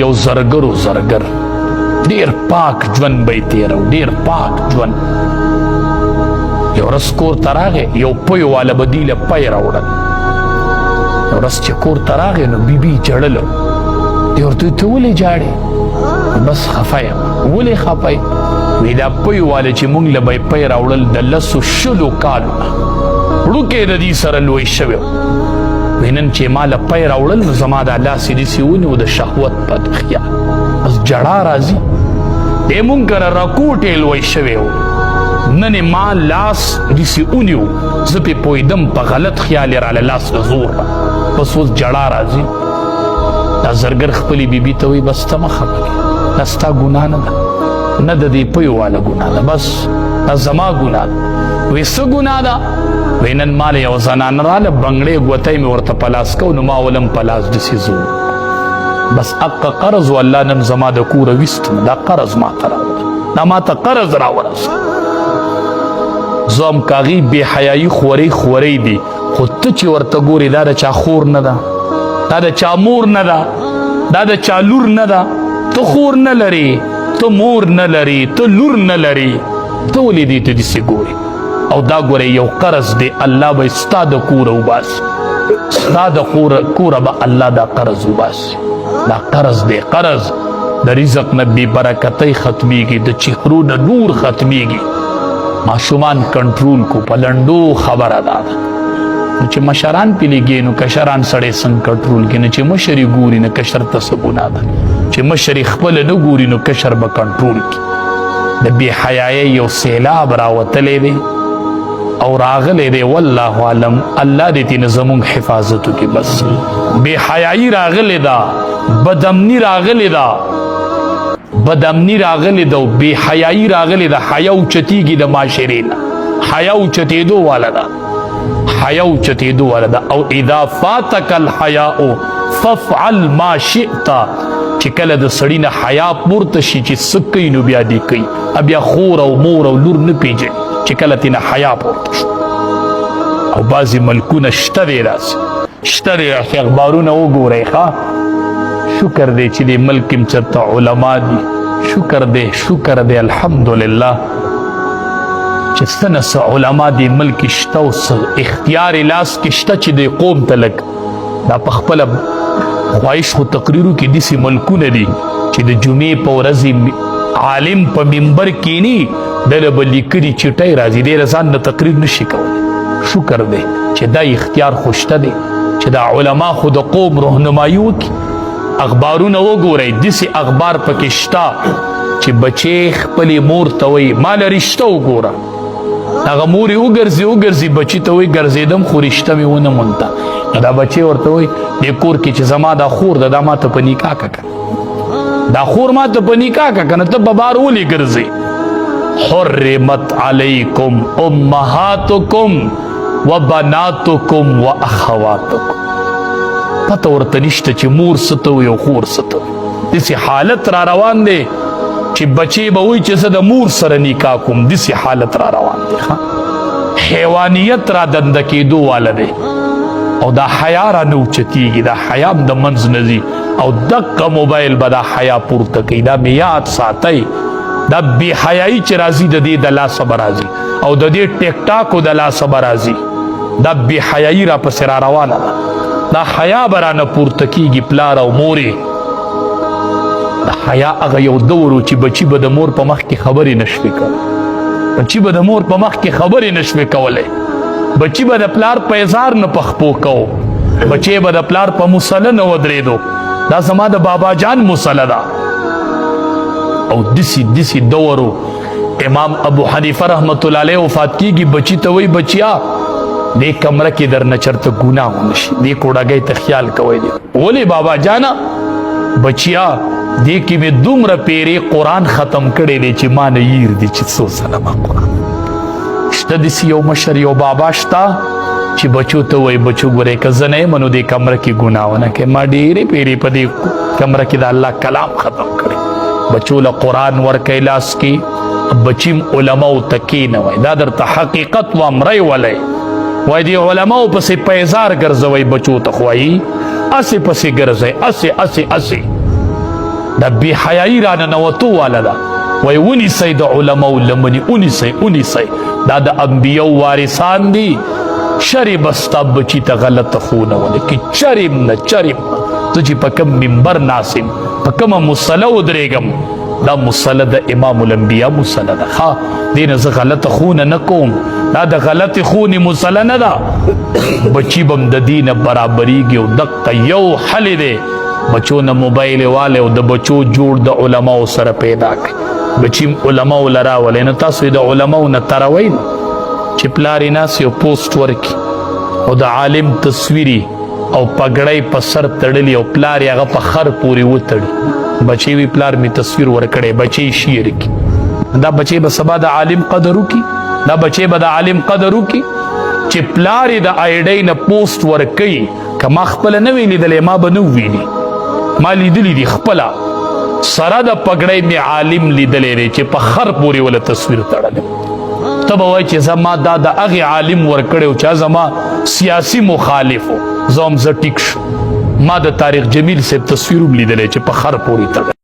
یو زرګرو زرګر ډیر پاک ژوند به یې تېرو، ډیر پاک ژوند. یو ورځ کور ته راغی، یو پوی واله به دوی له پی راوړل. یو ورځ چې کور ته راغی نو بیبي ژړله. دی ورته وایي، ته ولې ژاړې؟ بس خفه یم. ولې خفه یې؟ وایي دا پوی واله چې مونږ له به یې پی راوړل د لسو شلو کالو نه وړوکی د دې سره لوی شوی. وی نن چې ما له پی راوړل نو زما دا لاس یې داسې ونیو د شهوت په خیال، بس جړا راځي. دی مونږ کره راکوټې لوی شوی و، نن یې ما لاس داسې ونیو، زه پرې پوهېدم، په غلط خیال یې راله لاس له زور را، بس اوس جړا راځي. دا زرګر خپلې بیبي ته وایي بس ته مه خفه کېږه، دا ستا ګناه نه ده، نه د دې پیو واله ګناه ده، بس دا زما ګناه ده. وی څه ګناه ده؟ وی نن مال یو زنانه راله، بنګړې ګوتۍ مې ورته په لاس کو، نو ما ولم په لاس دسې زور، بس اقه قرض و الله نن زما د کوره ویست، دا قرض ما ته راوړه، دا ما ته قرض راورسه. زه هم کاغي بې حیایي خورې خورې دي، خو ته چې ورته ګورې دا د چا خور نه ده، دا د چا مور نه ده، دا د چا لور نه ده. ته خور نه لرې، ته مور نه لرې، ته لور نه لرې، ته ولې دې ته داسې ګورې؟ او دا ګوره یو قرض دی، الله به ستا د کوره وباسي، ستا د کوره به الله دا قرض وباسي. دا قرض دی، قرض د رزق نه بې برکتۍ ختمیږي، د چهرو نه نور ختمیږي. ماشومان کنټرول کو، په لنډو خبره دا ده. نو چې مشران پې لګي نو کشران سړی څنګه کنټرول کړي؟ نو چې مشر یې ګوري نو کشر ته څه ګناه ده؟ چې مشر یې خپله نه ګوري نو کشر به کنټرول کړي. د بې حیایۍ یو سیلاب راوتلی دی او راغلی دی، والله عالم، الله دې ترې زموږ حفاظت وکړي. بس بې حیایي راغلې ده، بدامني راغلې ده، بدامني راغلې ده او بې حیایي راغلې ده. حیا اوچتېږي د معاشرې نه، حیا اوچتېدو واله ده، حیا اوچتېدو واله ده. او اذا فاتک الحیاء فافعل ما شئت، چې کله د سړي نه حیا پورته شي چې څه کوي نو بیا دې کوي، بیا خور او مور او لور نه پېژني چې کله ترې نه حیا پورته شو. او بعضې ملکونه شته دی داسې، شته دی داسې، اخبارونه وګورئ. ښه شکر دی چې دې ملک کې چېرته علما دي، شکر دی، شکر دی، الحمدلله چې څه نه څه علما دې ملک کې شته او څه اختیار یې لاس کې شته چې دې قوم ته لږ دا په خپله خواهش خو تقریرو کې. داسې ملکونه دي چې د جمعې په ورځ عالم په منبر کینی، دله به لیکلي چټۍ راځي، دی له ځان نه تقریر نشي کولی. شکر دی چې دا اختیار خو شته دی چې دا علما خو د قوم رهنمایي وکړي. اخبارونه وګورئ، داسې اخبار پکې شته چې بچی خپلې مور ته وایي ما له رشته وګوره، هغه مور یې وګرځي وګرځي، بچی ته وایي ګرځېدم خو رشته مې ونه مونته. نو دا بچی ورته وایي دې کور کې چې زما دا خور ده، دا ما ته په نکاح که کنه، دا خور ما ته په نکاح که کنه، ته په بار ولې ګرځې؟ حرمت علیکم امهاتکم وبناتکم واخواتکم. پته ورته نشته چې مور څه ته وایي او خور څه ته وایي. داسې حالت را روان دی چې بچی به وایي چې زه د مور سره نکاح کوم. داسې حالت را روان دی، ښه حیوانیت را دنده کېدو واله دی. او دا حیا را نه اوچتېږي، دا حیا هم د منځ نه ځي. او دقه موبایل به دا حیا پورته کوي، دا مې یاد ساتئ. دا بې حیایي چې راځي د دې د لاسه به راځي او د دې ټیک ټاکو د لاسه به راځي. دا بې حیایي را پسې را روانه ده، دا حیا به رانه پورته کېږي. پلار او مورې د حیا هغه یو دور و چې بچي به د مور په مخ کې خبرې نه شوې کولی، بچي به د مور په مخ کې خبرې نه شوې کولی، بچي به د پلار په اظهار نه په خپو کو، بچي به د پلار په مصله نه ودرېدو، دا زما د بابا جان مصله ده. او دسی دسی دورو امام ابو حنیفه رحمت الله علیه وفات کیږي، بچی ته وای بچیا دې کمره کې در نه چرته ګناه ونشي، دې کوډګۍ ته خیال کوي دی. ولې بابا جانا؟ بچیا دې کې مې دومره پیرې قرآن ختم کړی دی چې ما نه ییر دی چې څو ځله ما قرآن شته. داسې یو مشر یو بابا شته چې بچو ته وایي بچو ګورې که زه نه یم نو دې کمره کې ګناه ونه کوې، ما ډېرې پیرې په دې کمره کې د الله کلام ختم کړی. بچو له قرآن ورکوي لاس کې، بچیم علماو ته کښېنوئ، دا درته حقیقت وام ری ولی وای دی علماو پسې پیزار ګرځوئ، بچو ته خو وایي اسې پسې ګرځئ، اسې اسې اسې. دا بې حیایي راننوتو واله ده. وایي ونیسئ د علماو لمنې، ونیسئ ونیسئ، دا د انبیو وارثان دي. چرې به ستا بچي ته غلطه ښوونه ونه کړي، چرې هم نه، چرې هم نه. زه چې په کوم منبر ناست یم، په کومه مصله ودرېږم، دا مصله د امام الانبیا مصله ده. ښه دې نه زه غلطه ښوونه نه کوم، دا د غلطې ښوونې مصله نه ده. بچي به هم د دې نه برابرېږي. او دقه یو حل دی، بچو نه موبایل والی او د بچو جوړ د علماو سره پیدا کړئ. بچی علماو له راولئ، نو تاسو یې د علماو نه تروئ نو چې پلار یې ناست یو پوسټ ورکړي او د عالم تصویري او پګړۍ په سر تړلي او پلار یې هغه په خر پورې وتړي، بچی وي پلار می تصویر ورکړی، بچی شیر کی، دا بچی به سبا د عالم قدر وکړي، دا بچی به د عالم قدر وکړي چې پلار یې د آی ډي نه پوسټ ورکړي. که ما خپله نه وی لیدلی، ما به نه وویلي، ما لیدلی دي خپله سره د پګړۍ می عالم لیدلی دی چې په خر پورې وله تصویر تړلی. ته به وایې چې زما دا د هغې عالم ورکړی و چې زما سیاسي مخالف و، زه هم زه ټیک شو. ما د طارق جمیل صاحب تصویر هم لیدلی چې په خر پورې تړلی.